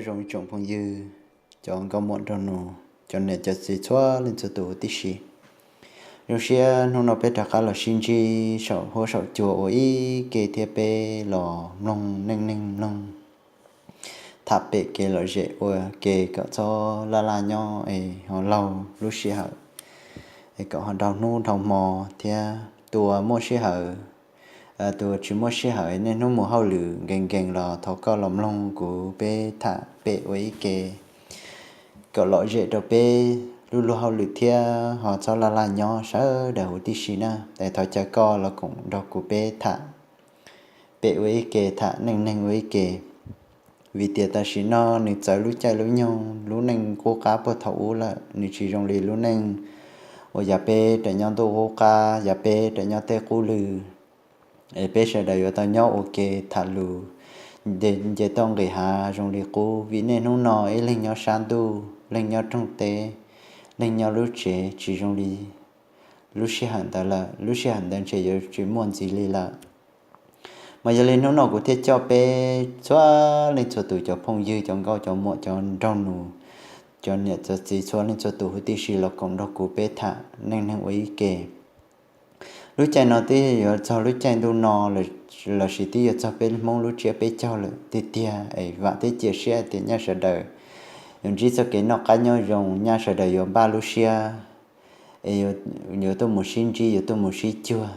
Zoo ib tsoom phooj ywg, cov nkauj muam nraug nus, cov niam cov txiv txhua leej txhua tus huv tib si. Zoo siab hnub no peb rov qab los sib ntsib saum huab saum cua ua ib ke thiab peb los mloog neej neeg mloog tham pem kev lom zem ua ke kom txhob laj laj nyob es ho laug lub sij hawm es kom ho dhau hnub dhau hmo thiab tus uas muaj sij hawm, tus uas tsis muaj sij hawm niaj hnub mus hauj lwm nkees nkees los thov koj los mloog kuv peb tham pem ua ib ke kom lom zem rau peb lub luag hauj lwm thiab ho txhob laj laj nyob sawv daws huv tib si na. Es thov caw koj los koom nrog kuv peb tham pem ua ib ke, tham neej neeg ua ib ke. Vim tias tam sim no nws txawv lub caij lub nyoog, lub neej qub qab puag thaum ub lawm, nws tsis zoo li lub neej uas yav peb raws nyob ntuj qub qab, yav peb raws nyob tej qub lw, es peb sawv daws yuav tau nyob ua ke tham lus nce toj nqis hav zoo li qub. Vim niaj hnub no ib leeg nyob sab ntuj, leeg nyob rooj teb, leeg nyob lub tsev, tsis zoo li lub sij hawm ntawd lawm. Lub sij hawm ntawd ntshe yuav tsis muaj ntxiv li lawm. Mas yog li hnub no kuv thiaj coj peb txhua leej txhua tus, cov phooj ywg, cov nkauj cov muam, cov nraug nus, cov niam cov txiv, txhua leej txhua tus huv tib si los koom nrog kuv peb tham neej neeg ua ib ke. Lub caij no twb yuav txog lub caij ntuj no lossis twb yuav txog peb Hmoob lub tsiab peb caug lawm tiag tiag es vam thiab cia siab tias nyaj sawv daws yuav ntsib txoj kev noj qab nyob zoo, nyaj sawv daws yuav npaj lub siab es yuav tuaj mus sib ntsib, yuav tuaj mus sib cuag.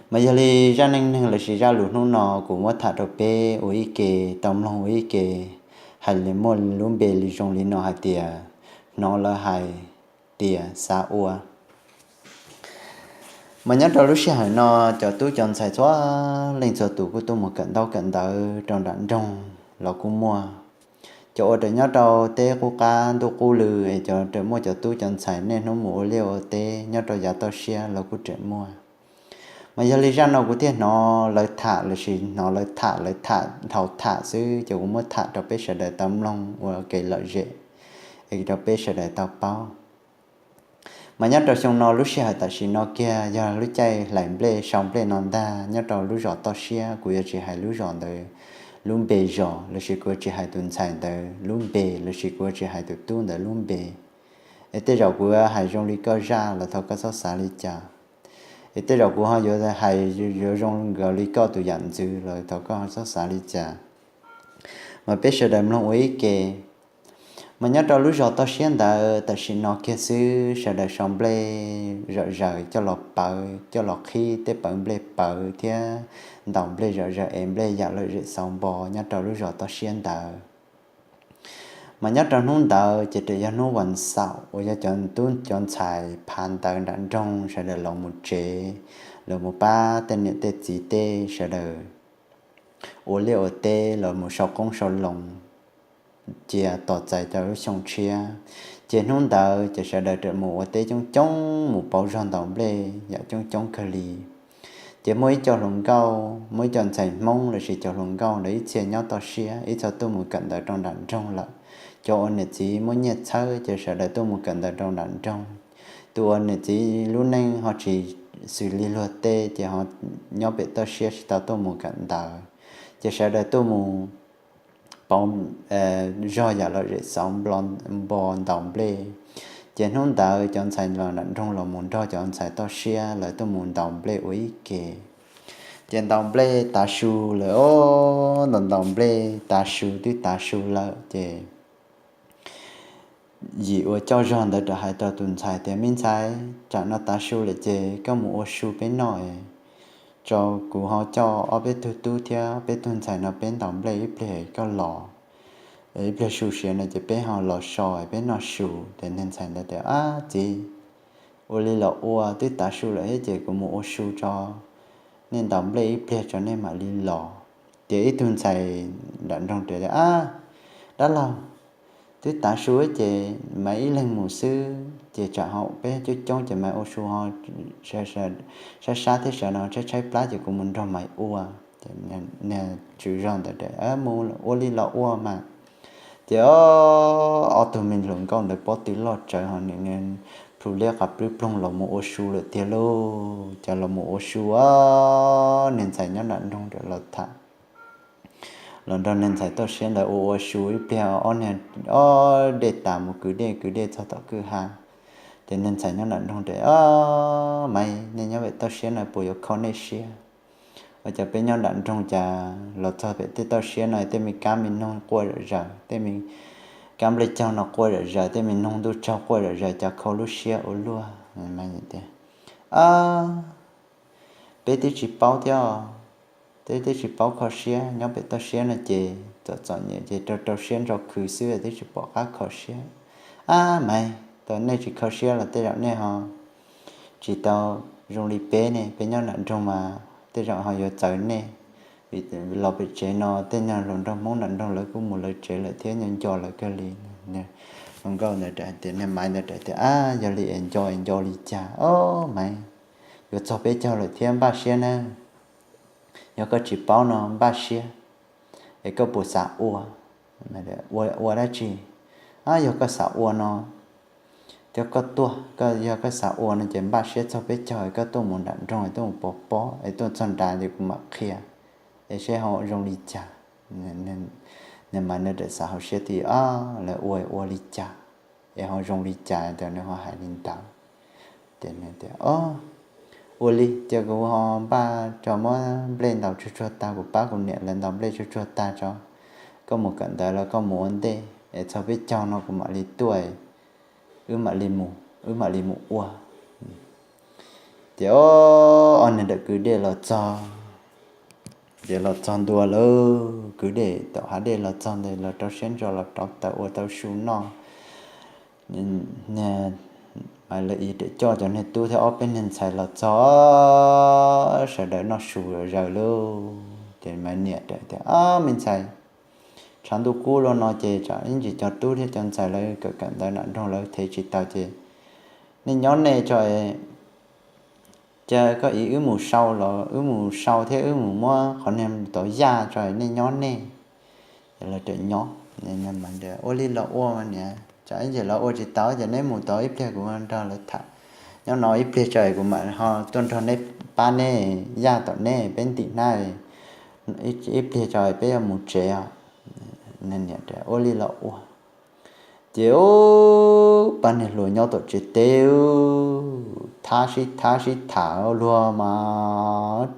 Mas yog li zaj neej neeg lossis zaj lus hnub no kuv muab tham rau peb ua ib ke, tau mloog ua ib ke, hais li muaj lub npe li zoo li no hais tias, hnov lawv hais tias xav ua. Mas nyob rau lub sij hawm no, cov tub cov ntxhais txhua leej txhua tus kuj tuaj mus kawm ntaub kawm ntawv rau nram nroog los kuj muaj. Cov uas raws nyob rau teb qub qab ntuj qub lw es cov raws muaj cov tub cov ntxhais niaj hnub mus ua liaj ua teb nyob rau yav toj siab los kuj raws muaj. Mas yog li zaj no kuv thiaj hnov lawv tham lossis hnov lawv tham, lawv tham dhau tham xwb ces kuv muab tham rau peb sawv daws tau mloog ua kev lom zem es rau peb sawv daws tau paub. Mas nyob rau xyoo no lub sij hawm tam sim no kiag yog lub caij hlais nplej sau nplej no ntag nyob rau lub zos toj siab, kuv yuav tsis hais lub zos ntawd lub npe zos lossis kuv yuav tsis hais tus ntxhais ntawd lub npe lossis kuv yuav tsis hais tus tub ntawd lub npe. Es tej zaum kuv hais zoo li koj zaj los thov koj txhob xav li cas. Es tej zaum kuv ho yuav hais yuav zoo nkaus li koj tus yam ntxwv los thov koj txhob xav li cas. Mas peb sawv daws mloog ua ib ke. Mas nyob rau lub zos toj siab ntawd tam sim no kiag xwb sawv daws sau nplej zom zaws coj los pawv, coj los qhib tej pawv nplej pawv thiab ntaus nplej zom zaws es nplej yam lom zem xauv npo nyob rau lub zos toj siab ntawd. Mas nyob rau hnub ntawd ces twb yog hnub vas xaum uas yog cov tub cov ntxhais phav ntawv nram nroog sawv daws los mus tsev, los mus pab tej niam tej txiv tej sawv daws ua liaj ua teb los mus sau qoob sau loo cia tos txais rau lub xyoo tshiab. Ces hnub ntawd ces sawv daws raws mus ua teb coob coob mus pauv zog ntaus nplej yam coob coob kawg li. Ces muaj ib co hluas nkauj, muaj ib co ntxhais Hmoob lossis cov hluas nkauj ntawd ib txhia nyob toj siab ib txhia tuaj mus kawm ntawv rau nram nroog lawm. Cov uas niam txiv muaj nyiaj txhawb ces sawv daws tuaj mus kawm ntawv rau nram nroog. Tus uas niam txiv lub neej ho tsis xws li luag tej ces ho nyob pem toj siab tsis tau tuaj mus kawm ntawv, ces sawv daws tuaj mus pauv zog yam lom zem xauv npo ntaus nplej. Ces hnub ntawd cov ntxhais los nram nroog los mus nrog cov ntxhais toj siab lawv tuaj mus ntaus nplej ua ib ke. Ces ntaus nplej tav su lawm os, ntaus ntaus nplej tav su twb tav su lawm ces yim uas coj zog ntawd rov hais rau tus ntxhais tias, me ntxhais, tsam no tav su lawm ces koj mus ua su peb noj, tso kuv ho coj ob peb tug tub thiab peb tug ntxhais no peb ntaus nplej ib pliag koj los, ib pliag su siav no ces peb ho los so peb noj su. Ces niag ntxhais ntawd tias, ab txiv, ua li los ua, twb tav su lawm thiab ces kuv mus ua su tso, nej ntaus nplej ib pliag tso nej mam li los. Ces ib tug ntxhais nram nroog tias, ab dab laug, twb tav su ces mas ib leeg mus xwb ces tsam ho peb coob coob ces mas ua su ho sab sab thiab sawv no tshaib tshaib plab ces kuv mus nrog mas ua. Niag tswv zos ntawd tias, mus ua li los ua mas. Ces ob tug me hluas nkauj ntawd pob tw loj tsawv ho nws plhu liab qas plwb ploog los mus ua su lawm tiag lauj. Ces los mus ua su, niag ntxhais nyob nram nroog ntawd los tham, los nrog niag ntxhais toj siab ntawd ua ua su ib pliag, ob niag ob dej tas mus kwv dej, kwv dej txog tom kwj ha. Ces niag ntxhais nyob nram nroog tias, Ob, Maiv, nej nyob pem toj siab no puas yuav kho nej siab? Ua cas peb nyob nram nroog cas los txog pem tej toj siab no tej me kab me noog quaj zom zaws, tej me kab nplej caug no quaj zom zaws, tej me noog ntuj tsaug quaj zom zaws, cas kho lub siab ua luaj? Maiv tias, Peb twb tsis paub thiab, peb twb tsis paub kho siab, nyob pem toj siab no ces txom txom nyem ces rau rau siab ntso khwv xwb twb tsis pom qab kho siab. Ab, Maiv, tau nej tsis kho siab los tej zaum nej ho tsis tau zoo li peb ne, peb nyob nram nroog mas tej zaum ho yuav txawv nej. Vim los pem tsev no tej niag hluas nraug Hmoob nram nroog lawv kuj mus lawv tsev lawm thiab, nyob nco lawv kawg li. Hluas nkauj ntawd hais tias, niag Maiv ntawd hais tias, Ab, yog li es nco es nco li cas? Ob, Maiv, yuav txog peb caug lawm thiab, npaj siab nawb. Yog koj tsis paub no npaj siab es koj puas xav ua? Ua, ua dab tsi? Ab, yog koj xav ua no, cov koj tuaj, yog koj xav ua no ces npaj siab txog peb caug koj tuaj mus nram nroog, tuaj mus pov pob es tuaj txog nrad ces kuv mam qhia es seb ho zoo li cas. Niag Maiv nws txawm xav hauv siab tias, Ob, lawv ua ua li cas es ho zoo li cas ces nws ho hais li ntawd. Ces nws tias, Ob, ua li ces kuv ho npaj tso muab nplej ntaus tsuag tsuag tag, kuv pab kuv niam lawv ntaus nplej tsuag tsuag tag tso, koj mus kawm ntawv los koj mus ua ntej es txog peb caug no kuv mam li tuaj, wb mam li mus, wb mam li mus ua. Ces ob niag ntawm kwv dej los txog, ces los txog ntua lawm, kwv dej tom hav dej los txog ntawd los rau siab ntso los rauv taws ua tau su noj. Niag Maiv lawv ib ram coj cov niag tub thiab ob peb niag ntxhais los txog, sawv daws noj su zaws lawm. Ces Maiv niam tias, Ob, me ntxhais, tshav ntuj kub luaj no ces tsam ib ntsis cov tub thiab cov ntxhais lawv kawm kawm ntawv nram nroog lawv thev tsis taus ces nej nyob nej tso, cas koj ib wb mus sau los wb mus sau thiab wb mus muab qhov niag tov yaj tso, nej nyob nej. Ces lawv tias nyob. Ua li los ua niam, tsam ib ntsis lawv ua tsis tau ces neb mus tau ib pliag kuv nrog lawv tham nyob no ib pliag tso kuv mam ho tuaj nrog neb pab neb yaj tom neb peb ntim hnab ib pliag tso peb yuav mus tsev os. Niam tias ua li los ua. Ces ub, pab niag hluas nyob tom tsev teb, thab sib thab sib tham luag mas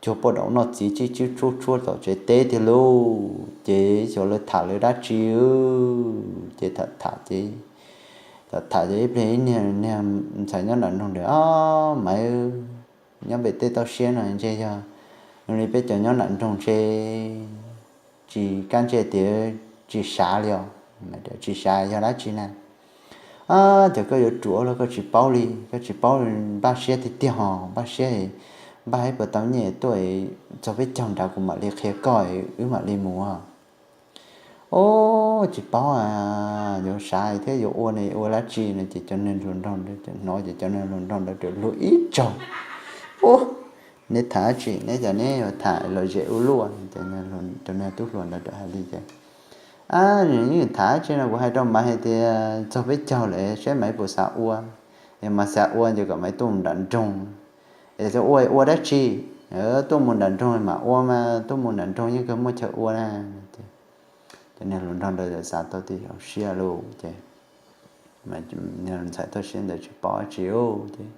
cuag poj daum noj txiv tsib tsib tshuab tshuab tom tsev teb tiag lauj. Ces xyov lawv tham lawv dab tsi, ces tham tham ces, tham tham ces ib pliag ib niag niag ntxhais nyob nram nroog tias, Ob, Maiv, nyob pem tej toj siab no ntshe yog zoo li peb cov nyob nram nroog ntshe tsis kaj ntsej tias tsis sav li os. Tsis sav yog dab tsi na? Ab, ces koj yuav ruam los koj tsis paub li, koj tsis paub, npaj siab tiag tiag hos, npaj siab, npaj ib puas tau nyiaj tuaj, txog peb caug nrad kuv mam li qhia koj, wb mam li mus. Ob, tsis paub a, yuav sav thiab yuav ua ne ua dab tsi no ces cov niag hluas nraug hnov ces cov niag hluas nraug ntawd luag ib tsaug. Ub, neb tham dab tsi, neb cov neb yuav tham lom zem ua luaj. Cov niag tub hluas ntawd hais li ces, Ab, tham dab tsi no, kuv hais rau Maiv hais tias txog peb caug lawm saib Maiv puas xav ua, es Maiv xav ua ces kom Maiv tuaj mus nram nroog, es ua ua dab tsi, tuaj mus nram nroog mam ua mas, tuaj mus nram nroog yeej kawg muaj chaw ua na. Ces niag hluas nraug ntawd xav tau tias yog siab lauj ces niag ntxhais toj siab ntawd tsis paub dab tsi ces,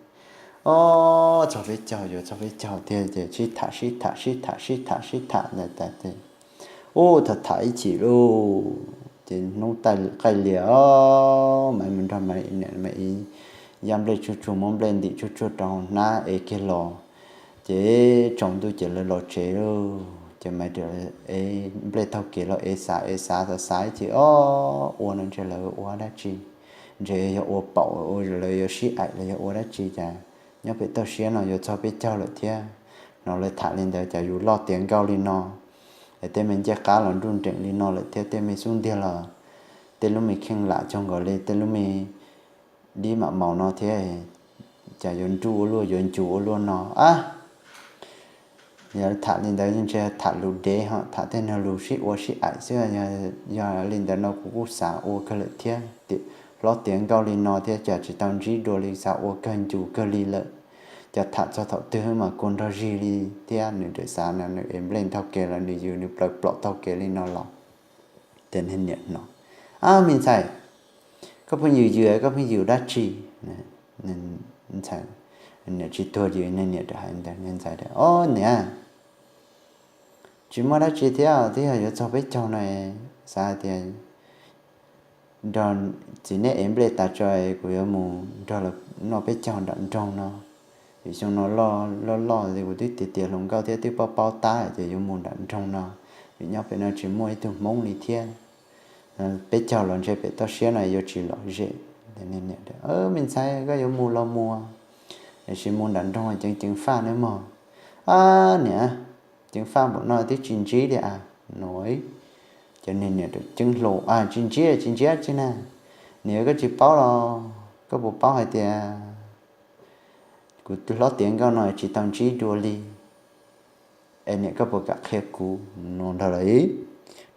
Ob, txog peb caug, yuav txog peb caug tiag ces sib tham sib tham sib tham sib tham sib tham ntawd tas ces, ub, tham tham ib chim lauj ces hnub qaij lias os, Maiv mus nrog Maiv niam Maiv yaj nplej tsuag tsuag, muab nplej ntim tsuag tsuag rau hauv hnab es kiag los. Ces tsaus ntuj ces lawv los tsev lauj ces Maiv tias, Ev, nplej taug kev los ev xav ev xav xav xav ib chim, Ob, ua no ntshe lawv ua dab tsi, ntshe yog ua paum, lawv yuav sib aim los yog ua dab tsi cas nyob pem toj siab no yuav txog peb caug lawm thiab, hnov lawv tham li ntawd cas yus loj tiav nkauj li no, es tej me ncej qab los nruj nreem li no lawm thiab, tej me xub ntiag los tej lub me kheej lam cuag nkaus li tej lub me dib mam maus no thiab, cas yuav nruj ua luaj yuav ncus ua luaj no a. Yog tham li ntawd ntshe tham lus dev ho tham tej niag lus sib ua sib aim xwb. Yog li ntawd no kuv kuj xav ua kawg lawm thiab, hlob tiav nkauj li no thiab cas tsis tau ntsib dua li, xav ua kawg ncus kawg li lawm. Cas tham txog thaum twg mas kua nrog zig li thiab, nws txawm xav no nws ev nplej taug kev los nws yws nws plaws plom taug kev li no los. Ces niag niam no, Ab, me ntxhais, koj pheej yws yws, koj pheej yws dab tsi? Ntxhais, niam tsis tuag yws, niag niam hais ntawd, niag ntxhais tias, Ob niam, tsis muaj dab tsi thiab, twb yog yuav txog peb caug no, xav hais tias nrog txiv neb ev nplej tas tso, kuv yuav mus nrog lawv noj peb caug nram nroog no. Vim xyoo no loj loj li kuv twb tiav tiav hluas nkauj thiab twb paub paub tab, ces yuav mus nram nroog no, vim nyob pem no tsis muaj ib tug Hmoob li thiab. Peb caug los ntshe pem toj siab no yuav tsis lom zem. Me ntxhais, koj yuav mus los mus, tiam sis mus nram nroog ceev ceev faj nawb mog. Ab niam, ceev faj npaum no twb tsis ntsib li a no. Ces niag niam ceeb hlo, Tsis ntsib, tsis ntsib tsi na. Niam, koj tsis paub los? Koj puas paub hais tias kuv hlob tiav nkauj no tsis tau ntsib dua li? Es niam, koj puas kam qhia kuv no nrog lawm?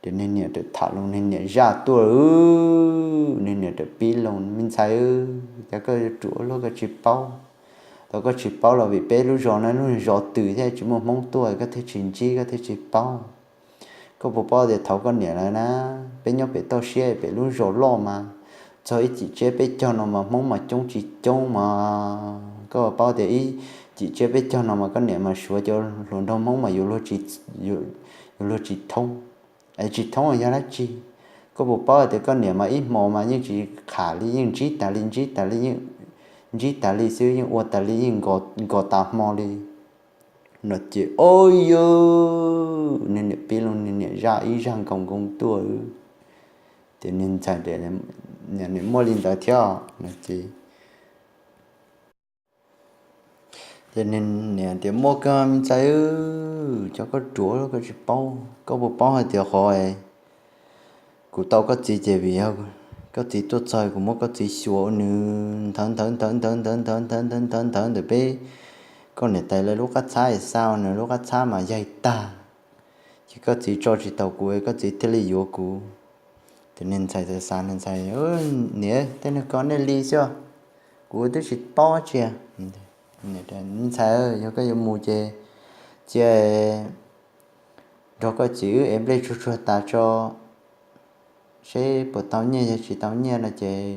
Ces niag niam tham los niag niam zaj tuaj, niag niam pib los, Me ntxhais, cas koj yuav ruam luaj, koj tsis paub? Tau koj tsis paub los vim peb lub zos no lub zos twm thiab tsis muaj Hmoob tuaj, koj thiaj tsis ntsib, koj thiaj tsis paub. Koj puas paub tias thaum koj niam lawv na, peb nyob pem toj siab pem lub zos loj mas, txog ib cim tsiab peb caug no mas Hmoob mas coob tsis coob mas, koj paub tias ib cim tsiab peb caug no mas koj niam mas suav cov hluas nraug Hmoob mas yuav luag tsis thoob. Es tsis thoob yog dab tsi? Koj puas paub tias koj niam mas ib hmo mas yeej tsis qham li, yeej ntsib tas li, ntsib tas li, yeej ntsib tas li xwb, yeej ua tas li, yeej nkaus tas hmo li no. Ces o yog niag niam pib los niag niam zaj ib zaj nkaus nkoos tuaj. Ces niag ntxhais, Niam, muaj li ntawd thiab no ces Ces niag niam tias, Muaj kawg me ntxhais, cov koj ruam koj tsis paub. Koj puas paub hais tias qhov kuv tau koj txiv ces vim yog koj txiv tuaj txog kuv muab koj txiv xyuas ua nws nthawv nthawv nthawv nthawv nthawv nthawv nthawv nthawv nthawv ntawm peb koj niam tais lawv lub qab txhab es xa nws lub qab txhab mas yaig tag. Ces koj txiv tso tsis tau kuv, koj txiv thiaj li yuav kuv. Ces niag ntxhais xav xav, niag ntxhais, Niam, tej neeg ko nej li xwb, kuv twb tsis paub tsiaj. Ntxhais, yog koj yuav mus ces cia nrog koj txiv wb ev nplej tsuag tsuag tas tso seb puas tau nyiaj, yog tsis tau nyiaj no ces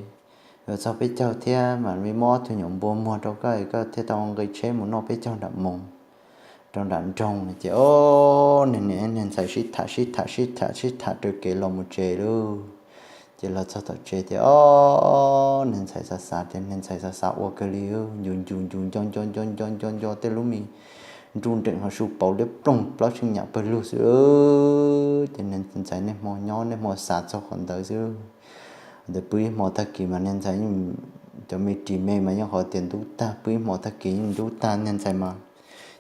yuav txog peb caug thiab mam li muab ob tug nyuam npua muag rau koj, koj thiaj tau nqi tsheb mus noj peb caug nram moos rau nram nroog. Ces o, niag niam niag ntxhais sib tham sib tham sib tham sib tham raws kev los mus tsev lauj. Ces los txog tom tsev ces o, niag ntxhais xav xav ces niag ntxhais xav xav ua kawg li, ncu ncu ncu nco nco nco nco nco nco tej lub me nruj nreem ho su pauv liab ploog plaub tsheej nyam pawg lug xwb. Ces niag ntxhais niaj hmo nyob niaj hmo xav txog qhov ntawd xwb. Ntawd pw ib hmo tag kis mas niag ntxhais yeej, cov me ris me mas yeej qhov tias ntub tag, pw ib hmo tag kis yeej ntub tag, niag ntxhais mas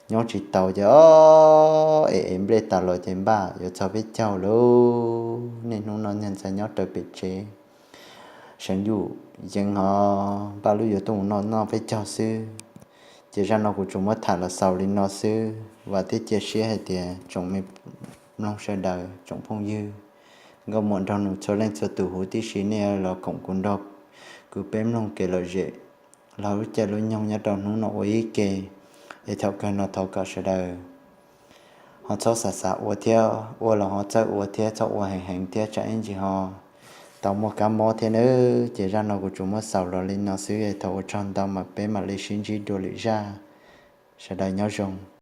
nyob tsis tau ces o, es ev nplej tas los ces npaj yuav txog peb caug lauj. Niaj hnub no niag ntxhais nyob raws pem tsev, seev yuj yees ho npaj lub yuav tuaj mus noj noj peb caug xwb. Ces zaj no kuv tsuas muab tham los xaus li no xwb, vam thiab cia siab hais tias tsoom me mloog sawv daws, tsoom phooj ywg, nkauj muam nraug nus txhua leej txhua tus huv tib si nej los koom kuv nrog kuv peb mloog kev lom zem los lub caij lub nyoog nyob rau hnub no ua ib ke. Es thaum kawg no thov kom sawv daws ho txhob xav xav ua thiab, ua los ho txawj ua thiab, txhob ua heev heev thiab tsam ib ntsis ho tau muaj kab mob thiab nawb. Ces zaj no kuv tsuas muab xaus los li no xwb, thov ua tsaug ntau mas peb mam li sib ntsib dua lwm zaj. Sawv daws nyob zoo.